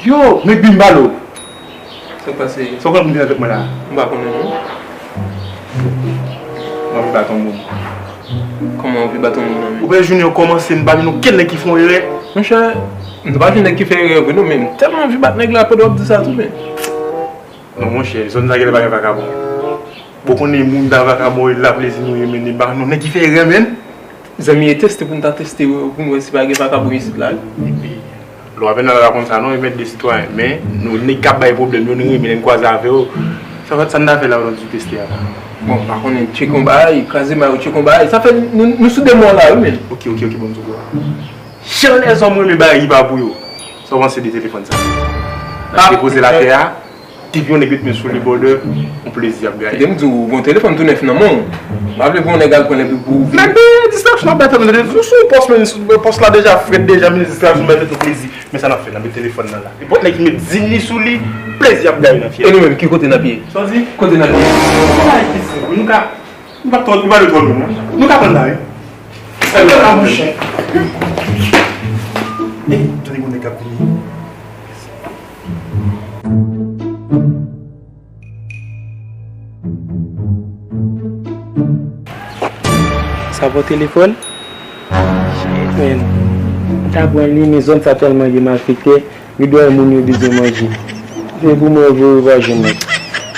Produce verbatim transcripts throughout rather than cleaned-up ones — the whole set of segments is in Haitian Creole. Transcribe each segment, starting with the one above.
Yo, Mekbi, m pale w. Sa k pase? Sa w konn moun ki nan tèt mwen la? M pa konnen non. M anvi bat yon moun. Kòman w anvi bat yon moun nan men? Ou wè jounen an kòmanse, m pa jwenn okenn nèg ki fè yon erè. Monchè, m pa jwenn nèg ki fè erè vre non, men m tèlman anvi bat nèg la pandan w ap di sa tou men. Non monchè, zòn sa genlè pa gen vakabon. Bon, konnen moun ta vakabon e la plezi nou ye men, e pa nou nèg ki fè erè men. Zanmi, e teste pou n ta teste pou n wè si pa gen vakabon isit la wi. Epi lè w ap nan la konn sa non, e mèt de sitwayen, men nou nèg k ap bay pwoblèm yo, nou renmen lè n kwaze avè yo. Sa fè sa n ta fè la pandan n sou teste a la? Bon, m pa konnen, tcheke yon bagay, kraze may ou tcheke yon bagay, sa fè nou, nou sou de mò la wi men. Ok, ok, ok, bon, m sou kou a. Jan lèzòm renmen bagay ki pa pou yo. Sa w panse de telefòn sa? L ap depoze l atè a. Depi yon nèg met men sou li brother, yon plezi ap gaye. Kite m di w, gon telefòn tou nèf nan men w. M pa vle pou yon nèg al pran l epi pou w vin. Men de distraksyon ap bay tèt mwen, sou, sou pòs, men pòs la deja frèt deja, men distraksyon bay tèt ou plezi. Men sa n ap fè, n ap met telefòn nan la. Nenpòt nèg ki met zen li sou li, plezi ap gaye nan fyèl. E nou menm, ki kote n ap ye? Sa w di? Kote n ap ye? Se bagay ki senp wi, nou ka, nou pa twò, nou pa twò lwen non. Nou ka pran la wi. Sa k la monchè? Ey, tande gon nèg k ap vini. Sa bon telefòn? Shit, man. M ta pran li, men zòn sa tèlman gen malfektè, gen dwa moun yo bezwen manje. Se pou mwen voye pa jwenn mwen.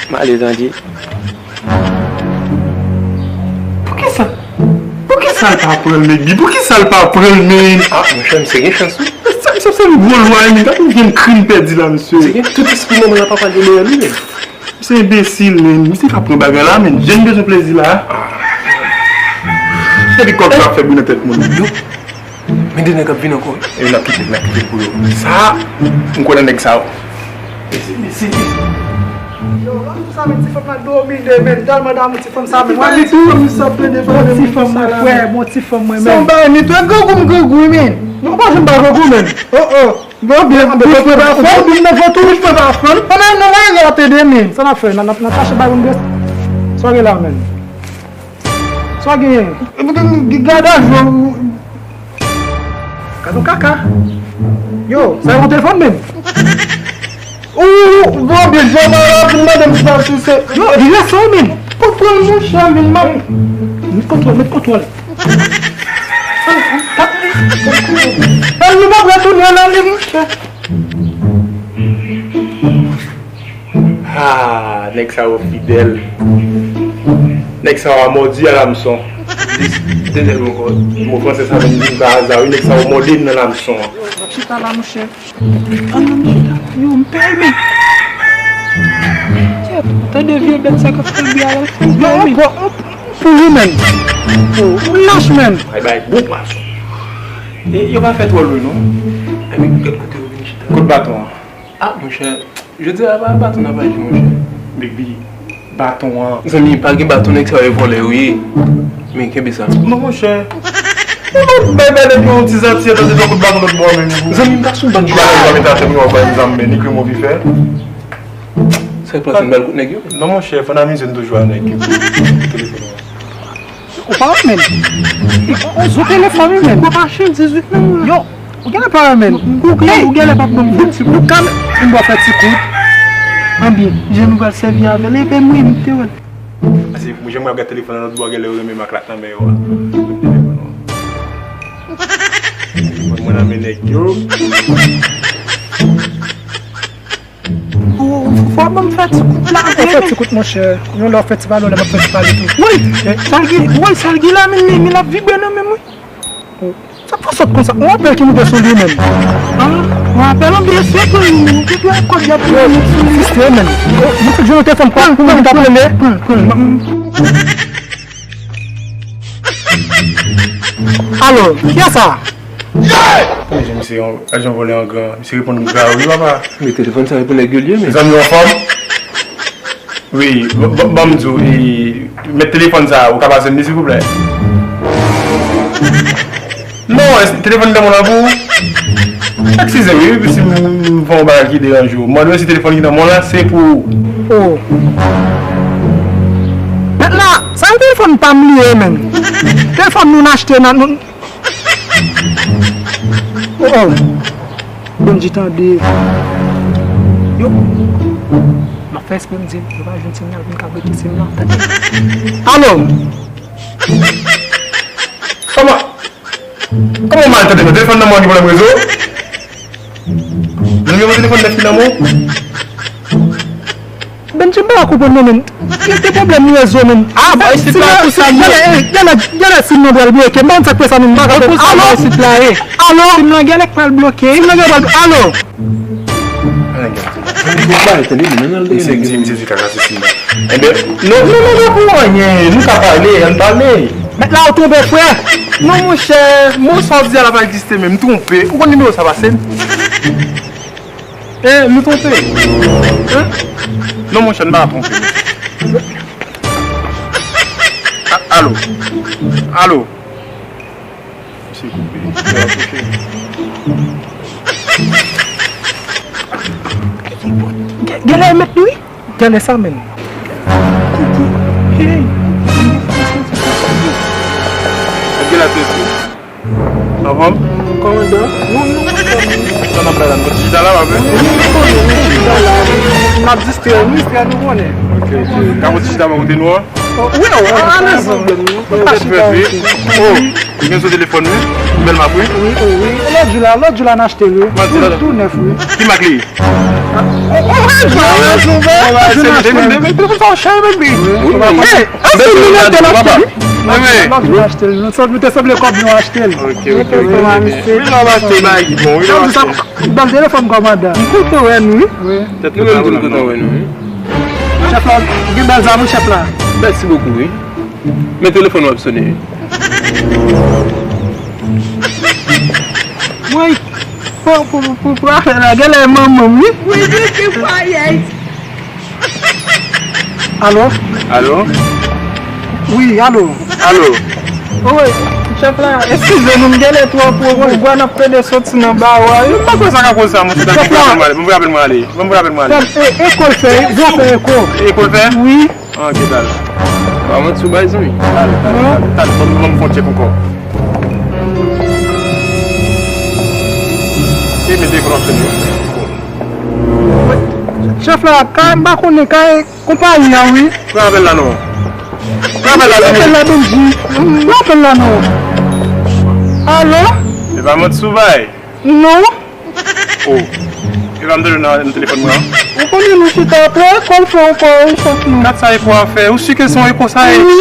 M ale tande. Poukisa? Poukisa l pa pran l, Mekbi? Poukisa l pa pran l, men? Ah, monchè, misye gen chans, wi. Sa, sa, sa, se yon gwo lwa, men. Gade konbyen krim pèdi la, misye. Se gen tout espri manman l ap pale dèyè li, men. Misye enbesil, men. Misye ka pran bagay la, men. Jèn bezwen plezi la. Ah. Epi kòb la ap fè bri nan tèt moun. Yo. Men de nèg ap vin ankò wi. E n ap kite, n ap kite l pou yo. Sa, m kwè nan nèg sa yo. Mesi, mesi. Yo, lòt jou sa, men ti fanm nan domine, men. Tèlman damou ti fanm sa, men. Mwen li tou, men sa plede fanm, ti fanm mwen, frè, bon ti fanm mwen, men. Se yon bagay, men, tou grangou m grangou, men. Non, pa janm pa grangou, men. Oh, oh. Bon, byen, bouch mwen pa fann, bouch mwen pa fann. Pandan nou manje la tande, men. Sa n ap fè, n ap, n ap chache bagay nou. Sa w gen la, men. Sa w genyen? Gade a jwe. Gade yon kaka. Yo, sa yon telefòn menm. Ou, ou, ou, bon, byen, jwè nan la, vin mande m sa si se. Yo, li rese w menm. Kontwòl, monchè, men, m ap. Met kontwòl, met kontwòl. An, nou pa pral tounen nan li, monchè. Ah, nèg sa yo fidèl. Nèg sa yo a mòdi a lamson. Dis, de nèg ankò. Mo fransè sa vin vin pa aza, wi, nèg sa yo mòde m nan lamson an. Chita la, monchè. An nan chita. Yo, m pè, men. Kèt, tande vye bèt sa k ap fè bri a la. Yo, ankò, on pou ou menm. Ou lach menm. Bay, bay, bon mason. E yo pa fè twò lwen, non. Epi, gad kote yo vin chita. Kote baton an? Ah, monchè, jodi a pa baton n ap aji, monchè. Big B, baton an. Zanmi, pa gen baton, nèg sa yo vòlè yo ye. Men kenbe sa. Non, monchè. Ou bay bay nèg yo yon ti zanti, etan se yon kout baton lòt bò, men. Zanmi, m pa sou bann jwè. Ou pa met atè pou yo bay m zam, men, ni krim ou vi fè. Sa k pase, m bal kout nèg yo? Non, monchè, fò n amize n toujou a nèg yo. Telefòn. Ou pa wè menm. On zo telefòn wi menm. Ou pa chen dizuit menm. Yo, ou genlè pa wè menm. Ou genlè, ou genlè pa ban m fè ti kout. Nou ka m ba w fè ti kout. Anbyen, jan nou pral sèvi avè l, e ben mwen m te wè l. Pase mwen jan mwen ap gad telefòn nan lòt bò, genlè yo renmen m ak lak nan men yo a. Mwen nan men nèg yo. Ou, ou fò ban m fè ti kout la. Ou fè ti kout, monchè. Yon lè w fè ti pale, yon lè m ap fè ti pale tou. Woy, sa l gen, woy, sa l gen la, men, men, men l ap vibre nan men m, wi. Sa k fè w sòt konsa? Yon apèl ki moute sou li menm. Ah, yon apèl, anbyen se pou li menm. Ki dwe kòd y ap pran sou li. Siste menm. Ou, ou fèk jwenn yon telefòn pou mwen ki t ap rele. Alo, kiyès sa? Mezanmi, se yon ajan vòlè an gran. Misye reponn m grav, wi, papa. Men telefòn sa, reponn nèg yo l ye, men. Zanmi w anfòm? Wi, ban m di w, e, met telefòn sa, ou ka pase m li, silvouplè? Non, èske telefòn nan men w lan pou ou? Eskize, wi, si m, m fè yon bagay ki deranje w. Mande w si telefòn ki nan men w lan, se pou ou. Oh. Mèt la, sa yon telefòn pa m li ye, menm. Telefòn nou n achte nan, nou, Oh, oh. Bondye tande. M ap fè espre m di yo pa jwenn sim nan pou m ka bloke sim nan. Tande. Alo? Kòman? Kòman w mal tande nou? Telefòn nan mwen gen pwoblèm rezo? Nimewo telefòn nèf ki nan men w? Benji, m pa ka konprann non, men. Gen de pwoblèm rezo, men. Ah, bon, isit la, pou sa, gade, gade, gade, sim nan pral bloke. M pa konn sa k fè sa, men. M pa ka konprann. Alo? Isit la, eh. Alo? Sim nan genlè k pral bloke. Sim nan genlè pral, alo? Misye di, misye di kaka se sim nan. Enben, non, non, non, non, pou anyen. Nou ka pale, ann pale. Mèt la, ou twonpe, frè. Non, monchè, mo sa w di a la pa egziste, men m twonpe. Ou konn nimewo sa pase? Eh, nou twonpe. Hein? Non, monchè, n pa twonpe. A-, alo. Alo. Misye koupe. Misye raproche. Gen, genlè e mèt li, wi. Genlè sa menm. Hey. Genlè a tete. Anfòm? Kòmandan? Non, non, anfòm. Sa n ap bay la, nou jis la, pa vre? Wi, nou konnen, nou jis la. N ap distrè, nou distrè, nou konnen. Ok, ok. Ka yon ti chita bò kote nou an? Oh, wi, oh, alèz. Pa chita. Oh, ou gen sou telefòn, wi. Bèl mak, wi. Wi, oh, wi. Lòt jou la, lòt jou la, n achte l, wi. Tou, tou nèf, wi. Ki mak li ye? Telefòn sa chè, baby. Wi, wi. Lòt jou n achte l, wi. Lòt jou n achte l, wi. Nou te sanble kòb nou achte l. Ok, ok, ok. Wi, lè w achte bagay ki bon, wi, lè w achte. Bèl telefòn, kòmandan. M kontan wè nou, wi. Wi. Tèt nou menm tou, nou kontan wè nou, wi. Chèf la, gen bèl zam, wi, chèf la. Mèsi bokou, wi. Men telefòn w ap sone, wi. Woy, pou, pou, pou, pou afè la, genlè manman m, wi. Wi, wi, ki fayay. Alo? Alo? Wi, alo. Alo? Wi, chèf la, eskize nou, m genlè twò pwovwa, n ap pede soti nan bawo a, wi. M pa kwè sa ka koz sa, monchè. Chèf la. Ban m rapèl mwen ale. Ban m rapèl mwen ale. Ban m rapèl mwen ale. Sa, e, eko l fè, wi, gwo fè eko. Eko l fè? Wi. Ah, ki bèl. Pa manti sou bay, zanmi. Talè, talè, talè, talè. Ban m, ban m fè yon tchèk ankò. E mete branche nou. Chèf la, kay, m pa konnen, kay konpayi a, wi. Pran apèl la non. Pran apèl la, zanmi. Pran apèl la, Benji. Pran apèl la non. Alo? E pa manti sou bay. Non. Oh. E pa m tande nan, nan telefòn mwen an. Ou konnen nou chita apre, eko l fè ankò, wi, chèf nou. Gad sa eko a fè. Ou si ke se yon eko sa ye? Wi.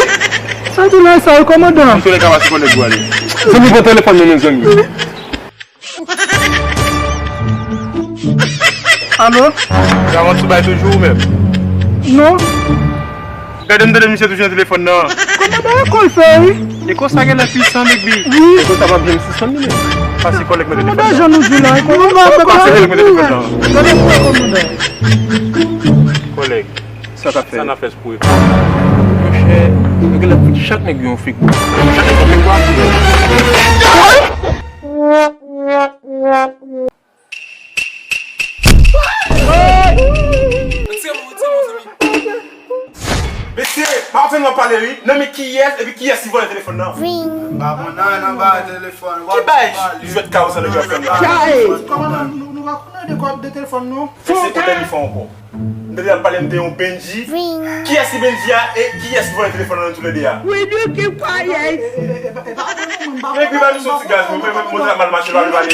Sa tou nan sa, wi, kòmandan. Antouka, pase kòlèg ou ale. Zanmi, pran telefòn nan men zanmi. Alo? Gawan sou bay toujou ou menm? Non. Gade m tande misye toujou nan telefòn nan. Kòmandan, eko l fè, wi. Eko sa genlè pwisan, Big B. Wi. Eko sa pa byen sispann li menm. Pase kòlèg mwen telefòn nan. Kòmandan, jan nou di la, eko l fè. Pase kòlèg mwen telefòn nan. Gade pou kòmandan. Kòlèg. Sa k ap fè? Sa n ap fè pou eko? Monchè, yo genlè fout chak nèg yo yon fake. Chak nèg yon fake. Mesye, pa fè nou pale wi. Nan men kiyès epi kiyès ki vòlè telefòn nan? M pa konn anyen nan bagay telefòn. Ki bagay jwèt kawo sa nèg yo ap fè la? Kòmandan, nou, nou pa konn anyen de kò-, de telefòn non. Mesye, kote li fè ankò? M tande l ap pale m de yon Benji. Kiyès ki Benji a e kiyès ki vòlè telefòn nan toulède a? Wi, nou ki kwayè. Epi ba misye yon ti gaz, mwen, mwen, mwen, mwen, mal mache, mal pale.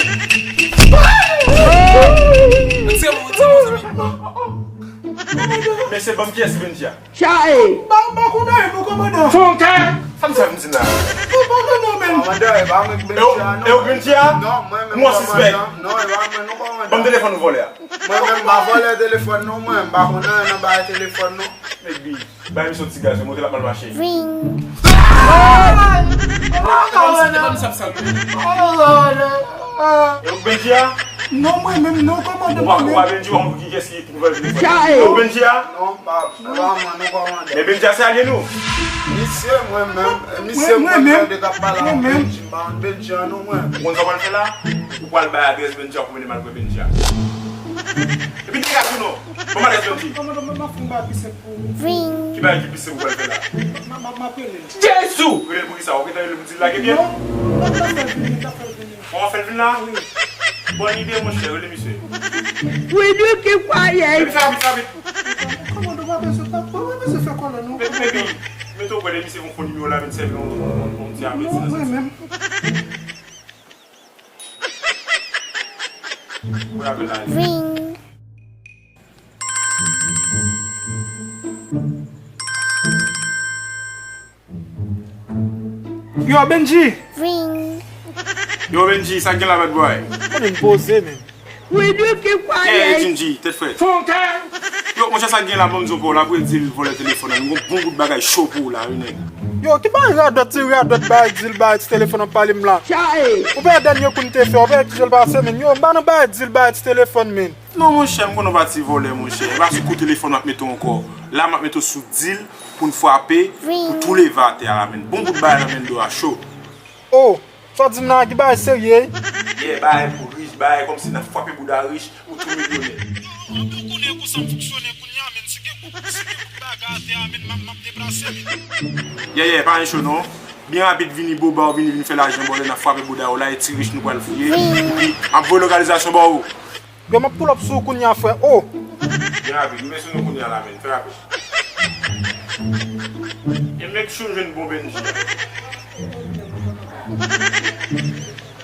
Mesye, ban m kiyès ki Benji a. Chae! Ba, ba konnen nou, kòmandan. Fon kè! Sa m sa vin di la? Ou pa konnen menm. Kòmandan, e pa mwen ki Benji a, non. E ou Benji a? Non, mwen menm. Mwen sispèk. Non, e pa mwen, non, kòmandan. Ban m telefòn ou vòlè a. Mwen menm, m pa vòlè telefòn, non, mwen. M pa konnen anyen nan bagay telefòn, non. Epi, bay misye yon ti gaz, montre l ap mal mache. Ving! E ou Benji a? Non, mwen menm, non, kòmandan. Ou pa, ou pa Benji, ou pa konn kiyès ki Jae! Ou Benji a? Non, pa, pa mwen, non, kòmandan. Men Benji a se alye nou. Misye, mwen menm, misye, mwen menm, de k ap pale avèk Benji, m pa konn Benji a, non, mwen. Ou konn sa w pral fè la? Ou pral bay adrès Benji a pou mennen m al kwè Benji a. Epi te gade non. Ban m adrès Benji. Kòmandan, m ap fè yon bagay pi senp pou ou. Ki bagay ki pi senp ou pral fè la? M ap, m ap, m ap rele l. Jezi! Rele l pou ki sa? Ou gentan rele l pou di l lage pye? Non, m ap fè l vini, m ap fè l vini. Ou ap fè l vin la? Wi. Bòn ide, monchè, rele misye. Will you keep quiet? Epi fè rapid, fè rapid. Kòman nou pa bezwen pa, pa, pa bezwen fè kòlè, non? Baby, mete w prè de misye, fè w fè nimewo la, vin sèvi yon, yon, yon, yon ti apeti. Non, mwen menm. Ring. Yo, Benji! Ring. Yo, Benji, sa k gen la, bad boy? Mwen menm poze, men. Will you keep quiet? Hey, Gingy, tèt frèt. Yo, monchè, sa k gen la, ban m di w ankò, la pou di l vòlè telefòn nan. M gon bon bout bagay cho pou ou la, wi, nèg. Yo, ki bagay radòt, ti radòt, bay di l, bay ti telefòn nan pale m la. Ou pa dènye kou m te fè, ou pa ki jòl pase, men. Yo, m pa nan bay di l, bay ti telefòn, men. Non, monchè, m konnen w pa ti vòlè, monchè. E pa sou kou telefòn m ap mete w ankò. La, m ap mete w sou dil pou n frape, pou tou leve atè a la, men. Bon bout bagay nan men do a cho. Oh, sa w di m nan ki bagay serye? Yeah, bagay pou rich, bagay kòmsi n ap frape bouda rich, ou tou milyonè. Yo, w konnen konsa m fonksyone kounye a, men. Si gen kout, si gen kout bagay atè a, men, m ap, m ap deplase, men. Yeah, yeah, pa gen cho non. Byen rapid, vini boba, w vini, vin fè lajan, bòlè, n ap frape bouda w la, e ti rich nou pral fouye. Epi, m ap voye lokalizasyon ba w. Yo, m ap pull up sou ou kounye a, frè. Oh! Byen rapid, m vin sou nou kounye a la, men. Fè rapid. E make sure m jwenn bon Benji.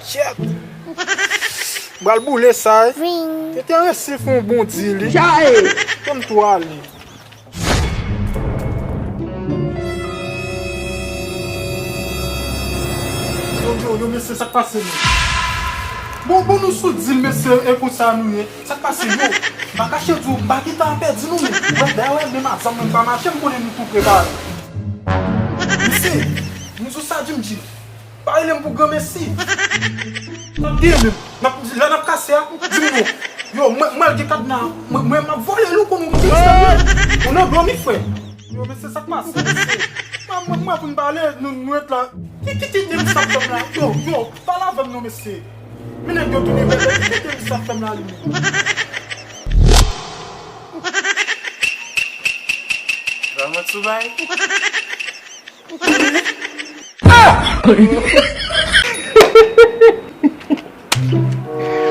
Shit! M pral boule sa, eh. Te te resi fè yon bon deal, wi. Kite m tou ale. Yo, yo, yo, mesye, sa k pase, men? Bon, bon, nou sou dil, mesye, e konsa nou ye. Sa k pase, yo? M pa kache di w, m pa gentan pèdi nou, men. Wè, dayè, wè, menm a zam mwen pa mache, m konnen nou tou prepare. Mesye, nou sou sa, Jim Jim. Pa rele m pou granmesi. N ap gen menm. N ap, lè n ap kase a, di m non. Yo, mwen, mwen al gen kadna. Mwen, mwen, m ap vole l, ou konn ou gen istwa. Ou nan dòmi, frè. Yo, mesye, sa k pase, mesye? Mwen, mwen, mwen, pou n pale, nou, nou ret la. Ki, ki, ki, ki, sa k fè m la? Yo, yo, pale avè m non, mesye. Men nèg yo tounen bèbè. Ki, ki, ki, sa k fè m la, li menm? Vèmèt sou bay.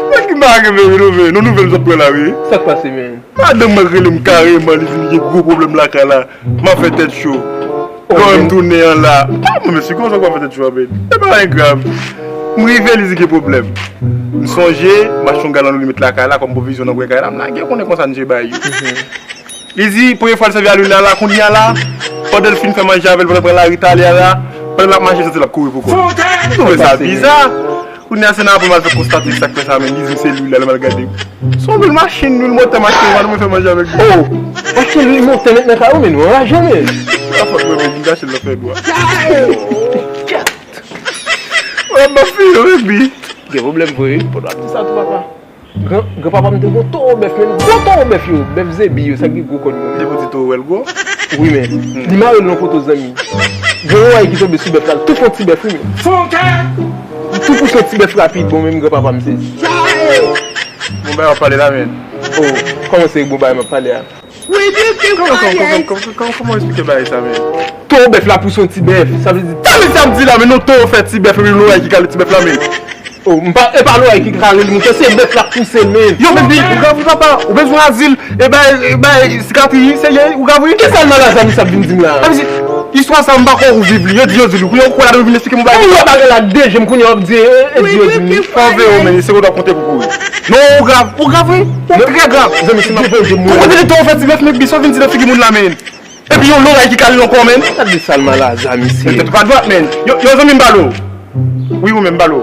Nèg ki pa renmen wi, nou, men, nou nouvèl sot pran la, wi. Sa k pase, men? Madanm mwen rele m kareman, li di li gen gwo pwoblèm lakay la. M ap fè tèt cho. Lò m tounen an la. Ah, mwen, mesye, kòman sa w ap fè tèt cho, men? E pa anyen grav. M rive, li di gen pwoblèm. M sonje, m achte yon galon dlo, li met lakay la, kòm pwovizyon nan kwen kay la, m lage, konnen konsa n je bay yo. Li di, premye fwa l sèvi a lwil la, la, kounye a la, pandan l fin fè manje avè l, pandan l pran lari talè a la, pandan l ap mache, santi l ap kouri pou kò l. M twouve sa biza. Kounye a, se nan apre m al fè konstate sa k fè sa, men li di m se lwil la, lè m al gade. Se yon lwil machin, lwil motè machin, pa nou mwen fè manje avèk li. Oh! Achte lwil motè nèt nan kay ou, men nou anraje, men. Se pa fòt mwen, men vin gache l nan fè dwa. Wè, m ap fini avèk li. Gen pwoblèm vre, wi. Fòk w ap di sa tou, papa. Gran, granpapa m te gon towo bèf, men gwo towo bèf yo, bèf zebi yo, sa ki gwo kòn yo. Depi w di towo, w wè l gwo? Wi, men. Hmm. Li mare l nan poto, zanmi. Gen yon way ki tonbe sou bèf la, l tou fè yon ti bèf, wi, men. Li tou pouse yon ti bèf rapid, bon, menm granpapa m sezi. Bon bagay w ap pale la, men. Oh, kòman se bon bagay m ap pale a? Kòman, kòman, kòman, kòman, kòman, kòman w eksplike bagay sa, men? Towo bèf la pouse yon ti bèf, sa vle di. Sa vle di sa m di la, men non, towo fè ti bèf, epi loray ki kale ti bèf la, men. Oh, m pa, e pa loray ki kale l, monchè, se bèf la k pouse l, men. Yo, men, ou grav wi, papa, ou bezwen azil, e bay, e bay sikatri, serye, ou grav wi. Kisa l malad sa, misye ap vin di m la? Sa vle di, istwa sa, m pa kwè ou viv li, yo di, yo di l wi, ou kwè ladan l vin eksplike m yon bagay. Ou wè bagay la de je m kounye a, w ap di, e, e, di, yo di m. Fò w veye w, men, se kote w ap konte pou kouri. Non, ou grav, ou grav wi, ou trè grav. Zanmi, si m ap pran je m. Ou konn de tan w fè ti bèf, men, bif sa w vin di nan figi moun la, men. Epi yon loray ki kale l ankò, men. Gade sa l malaza, misye. Tèt ou pa dwat, men. Yo, yo, zanmi m, m pale w. Wi, ou menm, m pale w.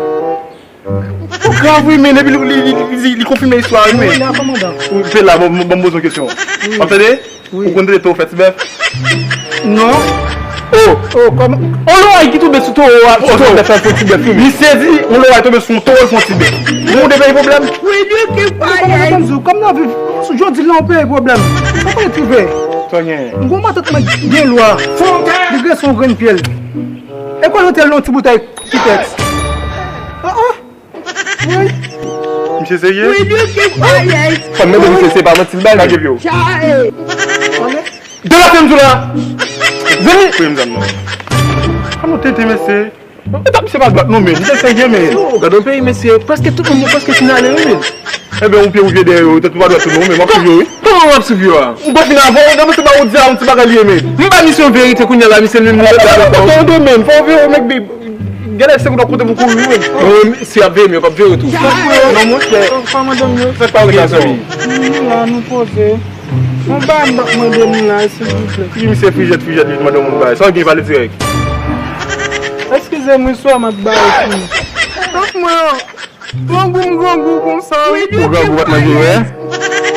Ou grav, wi, men. Epi li, li, li, li, li konfime istwa, wi, men. Wi, la, kòmandan. Ou pe la, bon, bon, bon, poze yon kesyon. Wi. W ap tande? Wi. Ou konn tande towo fè ti bèf? Non. Oh. Oh, kòman? On loray ki tonbe sou towo a, sou towo bèf la, fè ti bèf, wi, men. Li sezi, on loray tonbe sou yon towo, l fè yon ti bèf. Ou de peyi pwoblèm? Wi, li ki fayè. Kòm nan viv, sou jodi la, yon peyi pwoblèm. Ou konn ki fè? Sa gen? M gon matant mwen gen lwa. Li grese yon grenn pye l. E konn antre l nan yon ti boutèy kitèks. Ah, ah. Wi. Misye serye? Wi, li ki fayè. Fò m mande misye se pa manti l bay, men. Lage pye w. Delape m tou la. Zanmi. Premye zam nan. An nou tete, mesye. Etap misye pa dwat non, men. Misye serye, men. Yo, gade yon peyi, mesye. Prèske tout moun yo prèske fin ale, wi, men. Enben, ou pye ou pye dèyè yo, tèt ou pa dwat tou non, men. M ap swiv yo, wi. Kòman w ap swiv yo a? M pa fin avè w, nan misye ba ou di a, yon ti bagay li ye, men. M ba misye yon verite kounye a la, misye menm li rete avèk mwen. Tande, men, fò w veye, mèk bi. Gen lè se kote w kote pou kouri, wi. Non, si y ap veye m, yo p ap veye tou. Non, monchè. Kòman madanm yo? Sa k pa rete, zanmi? Nou la, nou poze. Yon bagay m t ap mande nou la, silvouplè. Ki misye frijèt, frijèt, li mande yon bagay. Sa w gen, pale dirèk. Eskize m, wi, swa m ap bay fini. Donk, mwen, grangou m grangou konsa, wi. Ou grangou pa t manje, wè?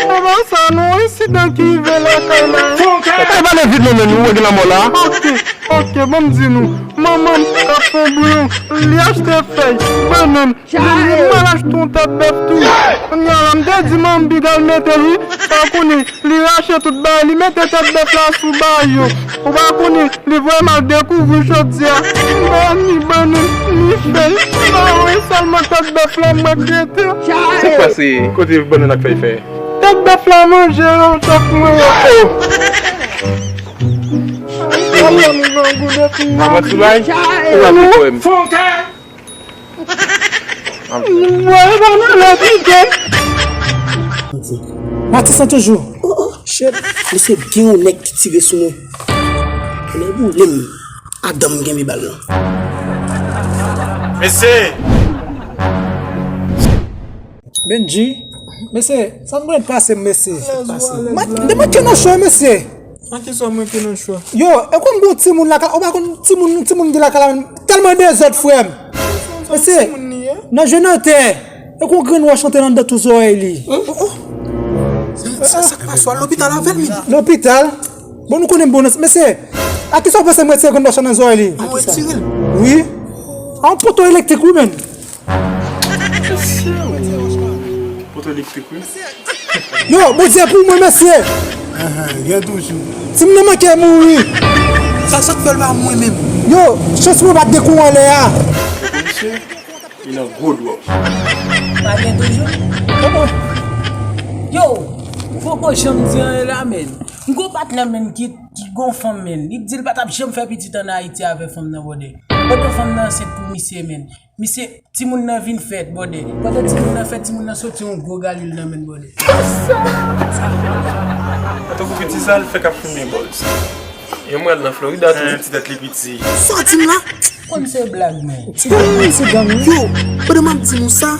E pa sa, non, ensidan ki rive lakay la. Kay pale vit, non, men nou wè gen lanmò la. Ok, ok, bon, m di nou. Manman m t ap fè yon bouyon, li achte fèy, bannann, Li, li, m al achte yon tèt bèf tou. Kounye a la, m te di manman m pi al mete li, sa w konnen, li rache tout bagay, li mete tèt bèf la sou bagay yo. Ou pa konnen, li voye m al dekouvri jodi a. M pa ni bannann, ni fèy. M pa wè sèlman tèt bèf la, m regrete. Sa k pase? Kote bannann ak fèy fè? Tèt bèf la manje yo, chèf mwen yo. Manman m grangou depi m. Manman ti bay? Ou ap fè kwè m. Mwen pa nan lè pike. Matisan toujou. Oh, oh, shit. Misye gen yon nèg ki tire sou mwen. Nèg boule m. Adan m kenbe bal lan. Mesye! Benji, mesye, sa m konn pase m, mesye. M te manke nan cho, mesye. Nan kisa w manke nan cho? Yo, e konn gon timoun lakay, ou pa konn timoun, timoun gen lakay la, tèlman dezòd, frè m. Mesye, nan jwe nan tè, e konn grenn wòch antre nan anndan tou zòrèy li. Oh, oh. Sa, sa, sa k pase w al lopital avè l, men? Lopital? Bon, nou konnen m bon nan, mesye, a kisa w panse m retire grenn wòch nan zòrèy li? A, w retire l? Wi. A yon poto elektrik, wi, men. Poto elektrik, wi. Yo, Bondye pou mwen, mesye. Ahan, gen toujou. Timoun nan manke mouri. Sa, sa k fè l pa mwen menm? Yo, chans mwen pa t gen kouran lè a. Misye, li nan gwo dwòg. Pa gen toujou? Yo, poko janm di anyen la, men. M gon patnè, men, ki, ki gon fanm, men. Li di l pa t ap janm fè pitit ann Ayiti avè fanm nan, brother. Pandan fanm nan ansent pou misye, men. Misye, timoun nan vin fèt, brother. Pandan timoun nan fèt, timoun nan soti yon gwo galil nan men l, brother. Tankou piti sa, l fèk ap fimen bòl. Yo, m pral nan Florida tou. Ti tèt li piti. Sa w di m la? Konn se blag, men. Ti gang, ti gang, wi. Yo, pandan m ap di nou sa,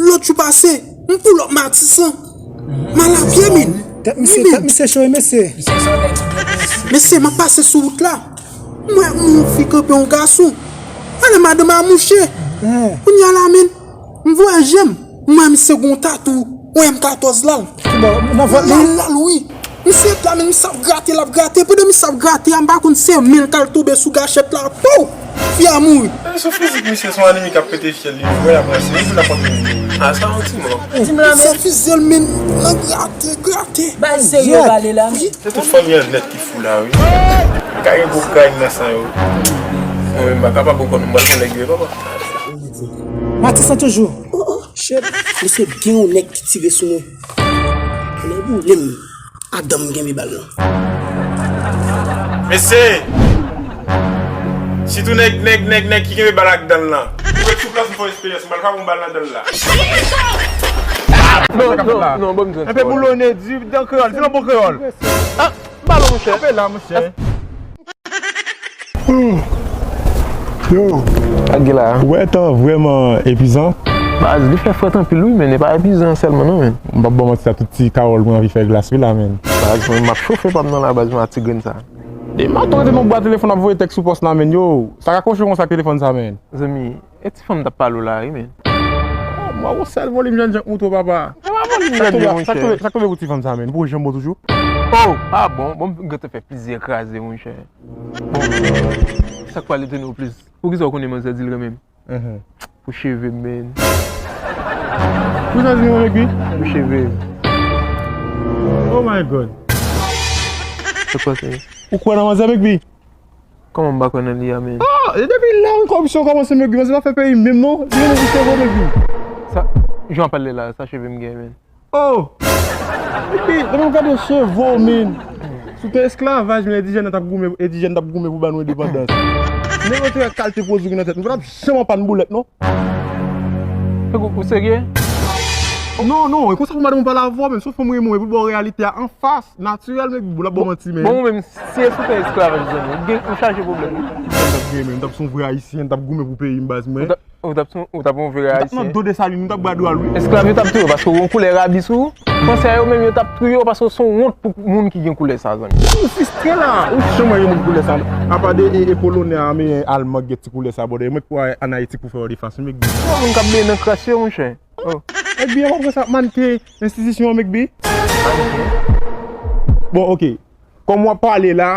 lòt jou pase, m pull up Matisan. M al a pye, men. Tèt misye, tèt misye cho, mesye. Mesye, m ap pase sou wout la. M wè yon fi kanpe yon gason. Ale madanm a mouche. Kounye a la, men, m voye je m. M wè misye gon tatou. Yon M katòz la. Nan vant li? Lal, lal, wi. Misye la, men, misye ap grate, l ap grate. Pandan misye ap grate a, m pa konn se men l k al tonbe sou gachèt la. Pow! Fi a mouri. Sou fizik misye, se yon anemi k ap pete fyèl li. Vwè, ap ranse. Li vin ap ranse. A, sa yon ti mò. Misye fize l, men, nan grate, grate. Bay serye pale la. Se tout fanmi an nèt ki fou la, wi. Ka gen gwo kay nan san yo. Mwen menm pa kapab ankò non, m pral fè nèg yo, papa. Matisan toujou. Oh, oh, shit. Mesye, gen yon nèg ki tire sou mwen. Nèg boule m. Adan m kenbe bal lan. Mesye! Sitou nèg, nèg, nèg, nèg ki kenbe bal ak dan l lan. Ou ret sou plas, m fè yon eksperyans, m pral frape yon bal nan dan l la. Non, non, non, bon, m di. Enpe boulone, di dan kreyòl, di nan bon kreyòl. Ah, balon, monchè. Kanpe la, monchè. Yo. Sa k gen la? Ou wè tan vrèman epizan? Baz, li fè frèt anpil wi, men li pa epizan sèlman non, men. M p ap ba w manti, sa tout ti kawòl mwen anvi fè glas wi la, men. Baz, mwen m ap chofe pa m nan la, baz, mwen ak ti grenn sa. Depi maten w rete nan bwa telefòn ap voye tèks sou pòs la, men, yo, sa ka kwoche w konsa ak telefòn sa, men. Zanmi, e ti fanm t ap pale w la wi, men. Oh, mwen, yon sèl volim jènjan k moute w, papa. E pa volim jènjan, monchè. Sa k tonbe, sa k tonbe pou ti fanm sa, men? Ou poko janm bon toujou? Oh, ah bon, bon, m gentan fè plizyè kraze, monchè. Bon, sa k pral etone w plis? Poukisa w konnen manzè di l kanmenm? Pou cheve m, men. Poukisa w di l kanmenm, Megbi? Pou cheve m. Oh my God. Sa k pase? Ou kwè nan manzè, Megbi? Kòman m pa kwè nan li a, men? Ah, e depi lè yon kòripsyon kòmanse, Megbi, manzè pa fè peyi menm non. Li menm pou cheve, Megbi. Sa, jan w ap pale la, sa cheve m gen, men? Oh! Epi, depi m gade cheve w, men. Si w te esklavaj, men endijèn t ap goumen, endijèn t ap goumen pou ban nou endepandans. Nèg yo te wè kalite pwodui ki nan tèt nou. Nou pa t ap janm anpann boulèt, non. Fèk ou, ou serye? Non, non, e konsa pou madanm ou pale avè w, menm si w fè m renmen w, epi ba w reyalite a anfas, natirèl, men ou la ba w manti, men. Bon, ou menm, si e sou tè esklavaj, zanmi, ou gen, ou chaje pwoblèm, wi. M t ap gen, men, m t ap se yon vrè ayisyen, m t ap goumen pou peyi m, baz mwen. Ou t ap, ou t ap yon vrè ayisyen. M t ap nan do Desalin, m t ap bradwal, wi. Esklav yo t ap touye w paske w gen yon koulè rabi sou ou. Fransè yo menm yo t ap touye w paske w se yon wont pou moun ki gen koulè sa, zanmi. Ou sistre la, ou janm wè yon moun koulè sa. Apa de e, e polonè a, men alman gen ti koulè sa, bòdè. Mwen kwè an Ayiti pou fè yo defas, men. Yon moun k ap benyen nan kras yo, monchè. Oh. Ebyen, w ap wè sa, manke enstitisyon an, Mekbi. Bon, ok. Kòm w ap pale la,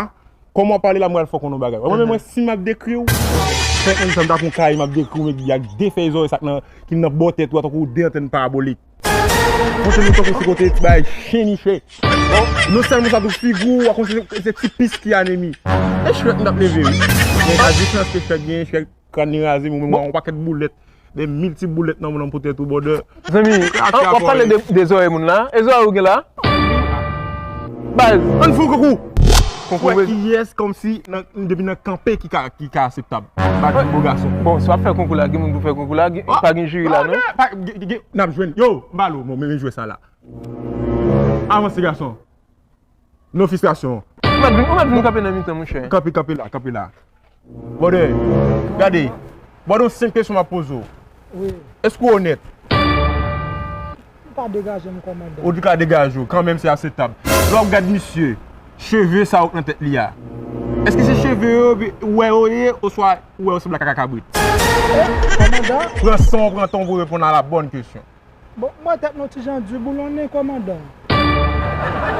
kòm w ap pale la, mwen al fè w konn yon bagay. Mwen menm, mwen, si m ap dekri w, fè konn sa m ta fè yon kay, m ap dekri w, Mekbi, ak de fèy zòrèy sa k nan, ki nan bò tèt ou a, tankou de antèn parabolik. Monchè, nou tankou se kote ti bagay chen niche. Non sèlman sa, tou figi w, w a konn se, se ti pis ki anemi. E chwèt m t ap leve, wi. Men pa diferans ke chwèt gen, chwèt Kràn li raze, mwen menm, yon pakèt boulèt, de mil ti boulèt nan, nan pou tèt ou, bòdè. Zanmi, w ap pale de, de zòrèy moun la? E zòrèy ou gen la? Baz. Ann fè yon konkou. Konkou. Wè kiyès kòmsi nan, depi nan kanpe ki ka, ki ka akseptab. Baz, yon bo gason. Bon, si w ap fè konkou la, gen moun pou fè konkou la, gen, pa gen jiri la, non? Pa, gen, gen, n ap jwenn. Yo, balo, bon, men, men jwè sa la. Avanse, gason. Non fistrasyon. Ou mèt vin, ou mèt vin kanpe nan mitan, monchè. Kanpe, kanpe la, kanpe la. Bòdè, gade. Bòdè, yon senp kesyon m ap poze w. Wi. Èske w onèt? M ka degaje m, kòmandan. Ou ka degaje w, kanmenm se akseptab. Lè w ap gad misye, cheve sa yo k nan tèt li a. Èske se cheve yo, ou wè yo ye, oswa ou wè yo sanble ak kaka kabrit? Eh, kòmandan. Pran san w, pran tan w pou w reponn a la bòn kesyon. Bon, mwen tèt nou ti jan di boulonnen, kòmandan.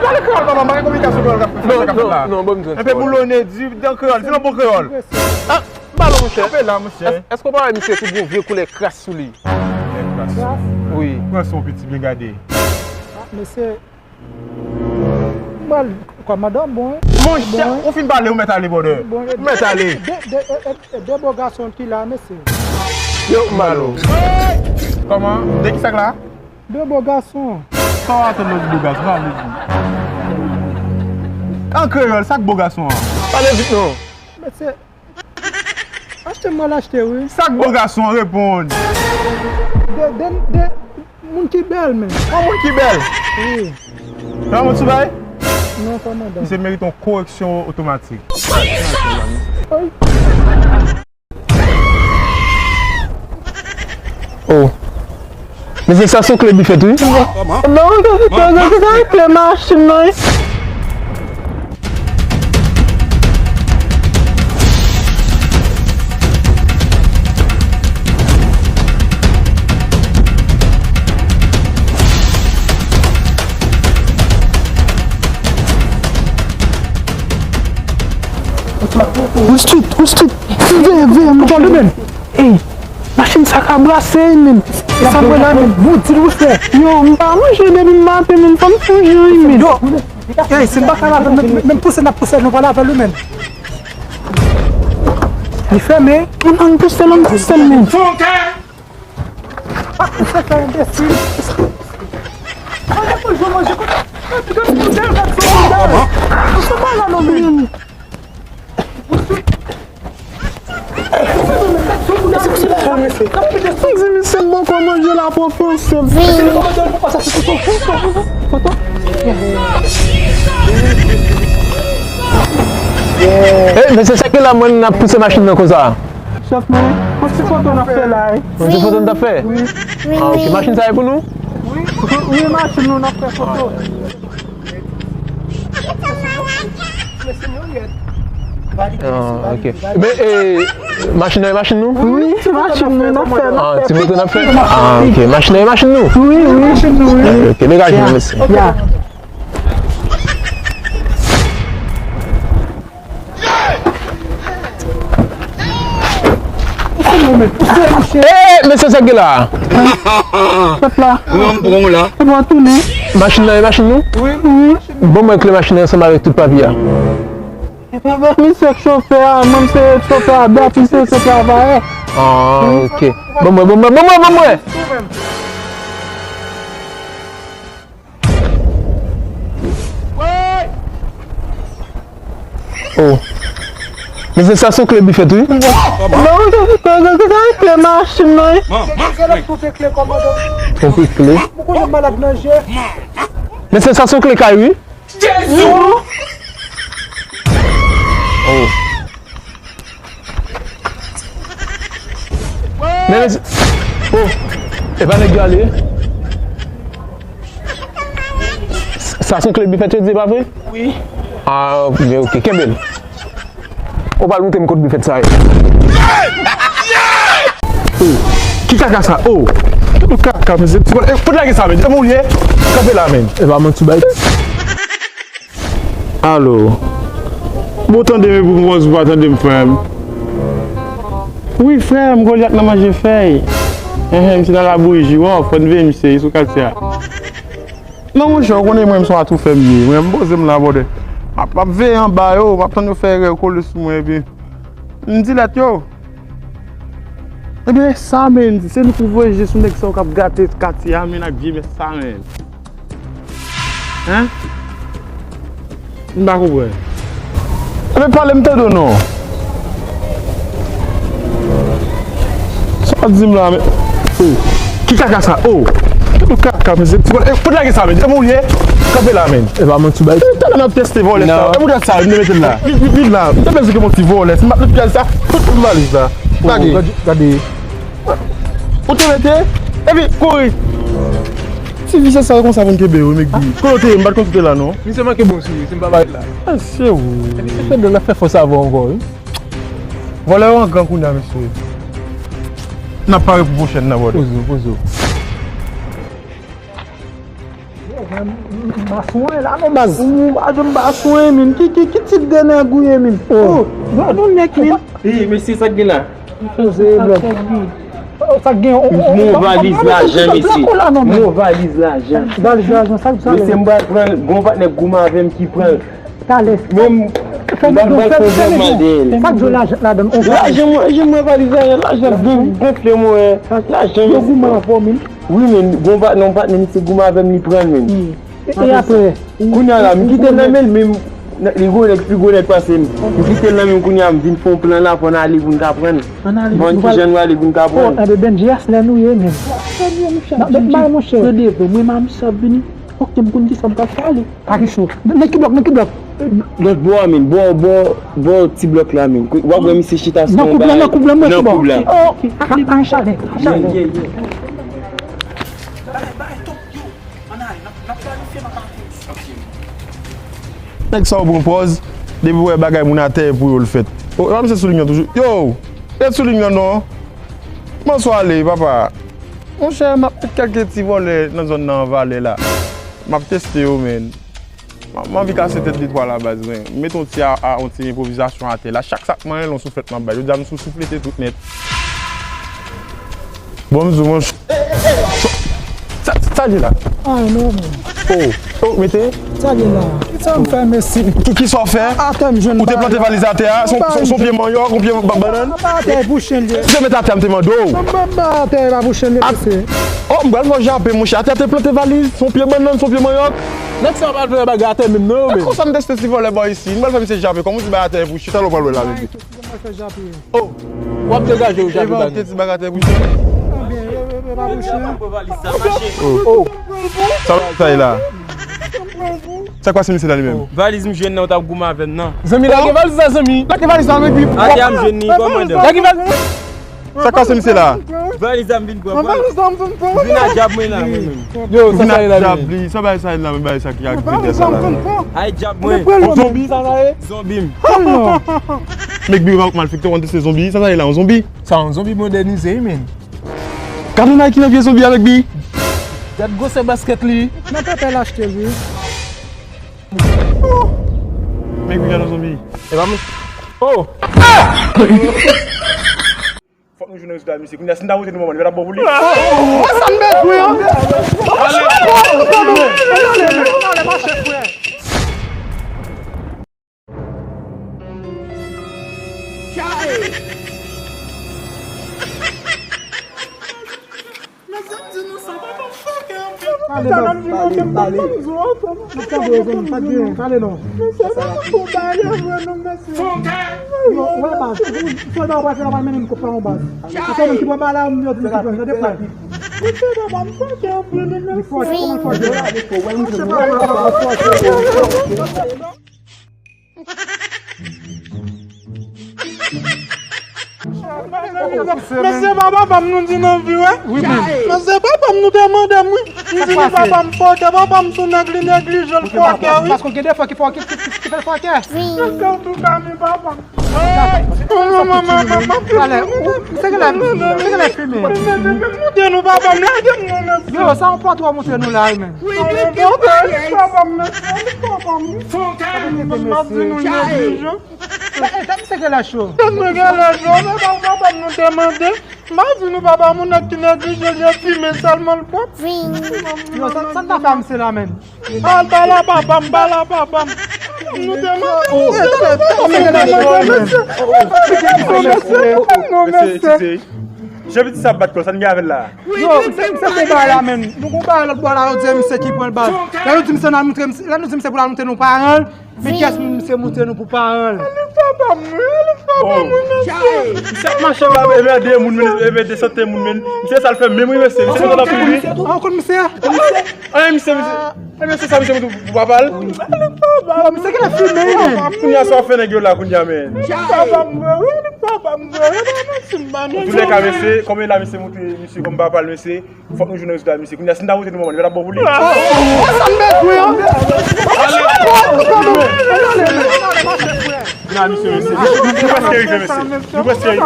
Pale kreyòl, papa, m pa gen kominikasyon kreyòl k ap fèt la. Non, non, non, ban m di yon ti pawòl. Enpe boulonnen, di, di an kreyòl, di nan bon kreyòl. Ah, balo, monchè. Kanpe la, monchè. Èske, èske w pa wè misye tou gen yon vye koulè kras sou li? Koulè kras. Kras? Wi. Pran san w, piti, byen gade. Ah, mesye, m pral, kòmandan bon, wi. Monchè, ou fin pale, ou mèt ale, bòdè. Ou mèt ale. De, de, e, e, e, de bo gason ki la, mesye. Yo, m balo. Kòman? De ki sa k la? De bo gason. Sa w atann nan di bo gason, sa w vle di? An kreyòl, sa k bo gason an? Pale vit non. Mesye, achte m pral achte, wi. Sa k bo gason an, reponn. De, de, de moun ki bèl, men. Yon moun ki bèl? Wi. Yon moun sou bay? Non, kòmandan. Misye merite yon koreksyon otomatik. Ay. Oh. Men se sa, se kle bifèt, wi. Non, non, non, non, non, kle machin nan, wi. Wall Street, Wall Street. Veye, veye, machin. Ey, machin sa ka brase, men. E sa m wè la, men. Bon, di l wi, frè. Yo, m pa manje depi maten, men. Fò m fè yon jan, men. Yo, ey, si n pa ka lave, men, men, men pouse n ap pouse, nou pa lave l, men. Li fèmen. Ann, ann pouse l, ann pouse l, men. Ah, se fè enbesil. Ann, ann jwe manje kote. Gade kote l gad sa, men. Ou se malad, non, men. Di misye m poko manje la pwofesyon. Eh, mesye, sa ki la mwen n ap pouse machin nan konsa? Chèf mwen, yon ti foto n ap fè la, wi. Yon ti foto n ap fè? Wi. Ah, ok. Machin sa e pou nou? Wi, wi, machin nou n ap fè foto. Ah, ok. Men, eh, machin nan e machin nou? Wi, se machin nou n ap fè. Ah, ti moto n ap fè? Ah, ok. Machin nan e machin nou? Wi, wi. Machin nou, wi. Ok, degaje nou, mesye. Ya. Eh, mesye, sa gen la? Pèp la. Pèp la tounen. Machin nan e machin nou? Wi, wi. Ban mwen kle machin nan ansanm avèk tout papye a. Misye k chofè a, mwen se chofè a, dat misye se travayè. Ah, ok. Ban mwen, ban mwen, ban mwen, ban mwen. Oh. Mesye, sa se yon kle bifèt, wi. Non, se kle machin nan, wi. Kle, kle, kle, kle, kòmandan. Yon kle. Ou konnen malad nan je. Mesye, sa se yon kle kay, wi. Jezi! Oh. Men, mesye, oh, e pa nèg yo ale. Sa se yon kle bifèt yo di, e pa vre? Wi. Ah, ok, ok, kenbe l. Ou pral montre m kot bifèt sa ye. Oh, ki kaka sa? Oh. Tout kaka, mesye. Ti vòlè, eh, fout lage sa, men. Depi w ye, kanpe la, men. E pa manti, bay. Alo. Bon, tande m epi w konprann si w pa tande m, frè m. Wi, frè m, Golyat nan manje fèy. Enhen, misye nan labouyi, wi, frè m veye misye, li sou katye a. Non, monchè, ou konnen mwen, m se yon atoufè m ye. Mwen, m poze m la, brother. M ap, m ap veye anba yo, m ap tann yo fè erè, yo kole sou mwen, epi m di lèt yo. Ebyen, sa, men, se nou pou voye je sou nèg sa yo k ap gate katye a, men, ak vye mès sa, men. Hen? M pa konprann. Ebyen, pale m tande w non. Sa w di m la, men. Oh. Ki kaka sa? Oh. Ki kaka, mesye. Ti vòlè. Eh, fout lage sa, men. Depi w ye, kanpe la, men. E pa manti, bay. Talè n ap teste vòlè sa. E mouda sa, m te mete l la. Vin, vin, vin la. M te panse ke yon ti vòlè. Si m pa t met pyè sa, tout, tout valiz la. Lage. Gade, gade. Ou te mete? Epi, kouri. Ti visye sa yo konsa pou n kenbe yo, Megbi. Kote w te ye? M pa t konn si w te la, non. Misye manke bon sou li, si m pa parèt la. Mesye, wi. Fè dan nan fè fòs avè w ankò, wi. Vòlè yo an gran kounye a, mesye. N ap pare pou pwochèn nan, brother. Poze w, poze w. M pa swen la non, baz. Ou pa janm pa swen, men. Ki, ki, ki ti grenn an gouye, men? Oh. Gad yon nèg, men. Ey, mesye, sa k gen la? Poze blòk. Oh, sa k gen? Yon valiz lajan, mesye. Yon valiz lajan. Valiz lajan, sa k sa? Mesye, m pral pran l. Gon patnè k goumen avè m ki pran l. Talè. Menm, m pral fè yon vlòg mal dèyè l. Sa k di w lajan ladan l? Lajan, mwen, lajan, mwen, valiz lajan, lajan gonfle, mwen. Lajan, yo goumen avè w, men. Wi, men, gon patnè, yon patnè, misye goumen avè m, li pran l, men. E, e apre? Kounye a la, m kite l nan men l, men m, li gwo nèg, pi gwo nèg pase m. M kite l nan men m, kounye a, m vin fè yon plan la, fò n ale pou n ka pran l. Ann ale. Bon, ki jan nou ale pou n ka pran l? Oh, enben, Benji, a se la nou ye, men. N ap met bay, monchè. Nan devan, mwen, m ap vini. Fòk ke m konn kisa m pral fè ale. Pa gen cho. Nan ki blòk, nan ki blòk? Lòt bò a, men. Bò, bò, bò ti blòk la, men. W ap wè misye chita sou yon bagay. Nan koub la, nan koub la, mwen. Nan koub la. Oh, a, a, a, chalè, a, chalè. Yeah, yeah, yeah. Nèg sa yo pran pòz, depi w wè bagay moun atè, e pou yo l fèt. O, e pa misye Soulignan toujou. Yo, e Soulignan non. Kòman w ale, papa? Monchè, m ap met kèlke ti vòlè nan zòn nan an valè la. M ap teste yo, men. M, m anvi kase tèt de twa la, baz, men. M met yon ti a, a, yon ti enpwovizasyon atè la. Chak sa k manyen l, yon souflèt m ap bay. Jodi a, m sou souflete tout nèt. Bon, m di w, monchè. Sa, sa l ye la? Ah, non, non. Oh, oh, mete. Sa l ye la? Kisa m fè, mesye? Ki, kisa w fè? Atè m jwenn. Ou te plante valiz atè a, se yon pye manyòk, yon pye ba-, bannann? Atè pou chen l ye. Ou te met atè a, m te mande w. Atè pa pou chen l ye, mesye. Oh, m pral fè w jape, monchè. Atè a te plante valiz, se yon pye bannann, se yon pye manyòk. Nèg sa yo pa vle bagay atè menm non, men. Konsa m teste ti vòlè bò isi. M pral fè misye jape. Kòman w di bagay atè pou chen, talè w pral wè l avèk li. Mwen fè jape. Oh, w ap degaje w jape ba nou. Epa, ou te di bagay atè pou chen. Ebyen, e, e, e pa pou chen. Oh, oh. Sa bagay sa ye la? Sa k pase misye la li menm? Oh, valiz m jwenn nan, ou t ap goumen avè m nan. Zanmi, lage valiz la, zanmi. Lage valiz la, men pi. Atè a m jwenn li, kòmandan. Lage valiz. Sa k pase misye la? Valiz la m vin pran. Valiz la m vin pran. Vin a djab mwen la, mwen menm. Yo, sa sa ye la, men? Vin a djab li. Sa bagay sa ye la, men bagay sa ki ak vide sa la. Ay djab mwen. Yon zonbi sa sa ye? Zonbi m. Oh non. Megbi, ou pa malfektè, ou konn se zonbi. Sa sa ye la, yon zonbi? Sa yon zonbi modènize, wi, men. Gade Nike nan pye zonbi a, Megbi. Gad gwosè baskèt li. Nan pèpè l achte l, wi. Megbi, gade yon zonbi. E pa mwen. Oh! Fòk nou jwenn rezilta misye. Kounye a, si n ta monte nou manman, nou pa t ap bon pou li. Mwen sa m bezwen an. Ale, ale, mache, frè. Mezanmi, di nou sa, papa, fòkè anpil. Pale, pale, pale. N ap tande w, zanmi, pa t gen, pale non. Mesye, pa pou bagay vre non, mesye. Yo, wè baz, ou, ou fè nan wè fè la pa mennen m kòb pa yon baz. Ou fè menm ki pran bagay la, m yo di li pran, gade frè. Mesye, papa m fòkè anpil, mesye. Li fòkè, kòman l fòkè? Mesye, papa m fòkè. Mesye, papa pa m nou di nan vi, wi. Wi, men. Mesye, papa m nou te mande m, wi. M di nou papa m fòkè, papa m sou nèg li neglije l fòkè, wi. Paske gen de fwa ki fòkè, ki, ki, ki fè l fòkè. Mesye, antouka, men papa m. Hey! Manman, manman, manman. Talè, ou, misye genlè, misye genlè fimen. Mesye, montre nou papa m, lage m non, mesye. Yo, sa yon pòtre w montre nou la, wi, men. Wi, wi, wi, wi. Papa m, mesye, papa m. Fòkè. M ap di nou neglijan. E, e, tèt misye genlè cho. Tèt mwen genlè cho, men pa, pa, pa nou te mande. M pa di nou papa m yon nèg ki neglije, li fimen sèlman l pwòp. Yo, sa, sa n ta fè a misye la, menm? Al pale a papa m, pale a papa m. Nou te mande. Oh, e, tèt misye genlè cho, menm. Non, mesye. Jan pitit sa ap bat kò, sa n gen avè l la? Yo, misye, misye gon bagay la, menm. Nou gon bagay lòt bò la, yo di misye ki pran l baz. Lè nou di misye n al montre, lè nou di misye pou l al montre nou paran l, men kiyès moun misye montre nou pou paran l? Li papa m, wi, li papa m, wi, mesye. Misye ap mache, ap emède moun, men, emède sante moun, men. Misye sa l fè menm, wi, mesye. Misye kontan anpil, wi. An, ou konn misye? An, misye, misye. Ebyen, se sa misye montre pou papa l? Li papa m. Yo, misye genlè fimen, wi, men. Kounye a, sa w ap fè nèg yo la, kounye a, men. Li papa m, wi, li papa m, wi. Antoulèka, mesye, kòm e la, misye montre misye kòm papa l, mesye. Fòk nou jwenn rezilta misye. Kounye a, si n ta montre nou manman l, yo t ap bon pou li. Sa m bezwen an. Vin la, misye, mesye. Nou prèske rive, mesye. Nou prèske rive.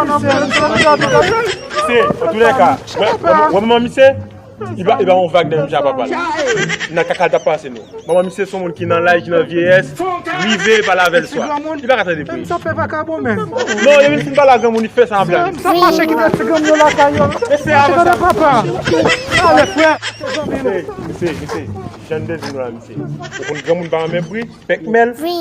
Mesye, antoulèka, wè, wè, wè manman misye, li ba, li ba yon vag nan menm jan papa l. Nan kaka l t ap pase nou. Manman misye se yon moun ki nan laj, ki nan vyeyès, rive pale avè l swa. Li pa ka tande pri. Sa fè vakabon menm. Non, depi l fin pale a granmoun, li fè sa an blag. Sa mache kite ti granmoun yo lakay yo. Mesye, avanse papa. Ale, frè. Mesye, mesye, mesye. Jan n te di nou la, mesye. Ou konn granmoun pa renmen bri, pèkmèl. Mesye,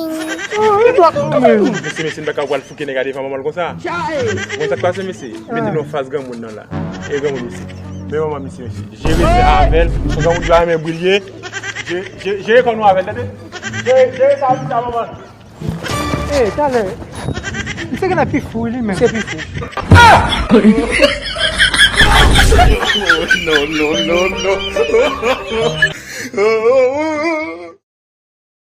mesye, n pa ka pral fouke nèg la devan manman l konsa. Ou konn sa k pase, mesye? Mete nou anfas granmoun nan la. E granmoun, mesye. Men manman misye, mesye. Jere sa avè l. Granmoun yo renmen bri l ye. Je-, je-, jere kò nou avè l, tande? Jere, jere sa, di sa, manman. E, talè. Misye genlè pi fou, li menm. Misye pi fou. No, no, no, no.